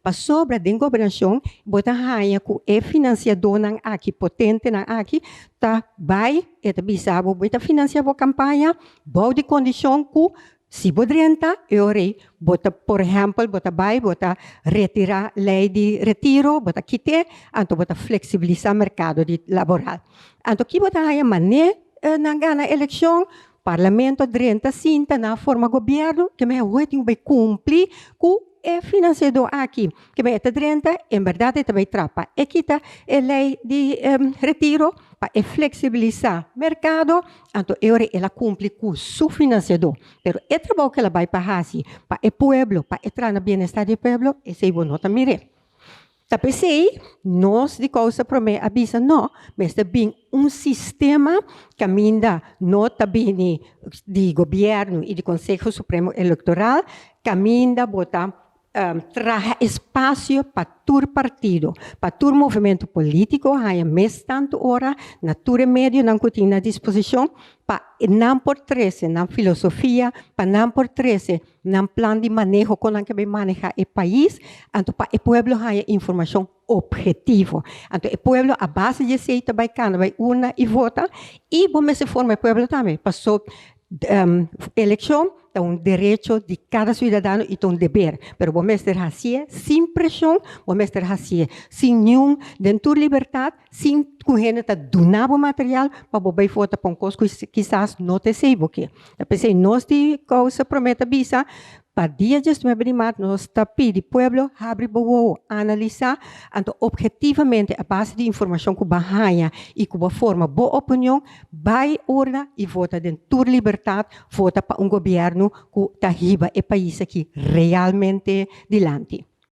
Pasobra den gobernashon bo ta haña ku e finansiadónan aki, potentenan aki, ta bai e ta bisa bo, bo ta finansiá bo kampaña bou di kondishon ku si bo drenta e ora ei bo ta, por ehèmpel, bo ta bai bo ta retirá lei di retiro, bo ta kit'é, anto bo ta fleksibilisá merkado di laboral. Anto ki bo ta haña mané nan gana elekshon? Parlamento drenta sinta nan a forma gobièrnu, ke men awor tin ku bai kumpli ku e finansiadó aki. Ke men e ta drenta, en bèrdat e ta bai traha pa e kita e lei di retiro, pa e fleksibilisá merkado, anto e ora el a kumpli ku su finansiadó. Pero e trabou ku el a bai pa hasi pa e pueblo, pa e traha na bienestar di e pueblo, esei bo no ta mir'é. Ta p'esei nos di Kousa Promé a bisa no, mester bin un sistema kaminda no ta bini di gobièrnu i di Konseho Supremo Elektoral, kaminda bo ta traha espasio pa tur partido, pa tur movementu polítiko haña mes tantu ora na tur e medionan ku tin na disposishon pa nan por trese nan filosofia, pa nan por trese nan plan di maneho kon nan ke bay maneha e pais, anto pa e pueblo haya informashon obhetivo. Anto e pueblo a base di esei ta bay kana bay urna i vota i bo mester forma e pueblo tambe paso elekshon ta un derecho di kada siudadano i ta un deber, pero bo mester hasié sin preshon, bo mester hasié sin niun den tur libertat. Sin ku hende ta duna bo material pa bo bai vota pa un kos ku kisas no ta esei bo ke. Ta p'esei nos di Kousa Promé ta bisa, pa dia diesnuebe di mart nos ta pidi pueblo habri bo wowo, analisá, anto ophetivamente a base di informashon ku bo a haña i ku bo a forma bo opinion, bai urna i vota den tur libertat, vota pa un gobièrnu ku ta hiba e pais aki realmente dilanti.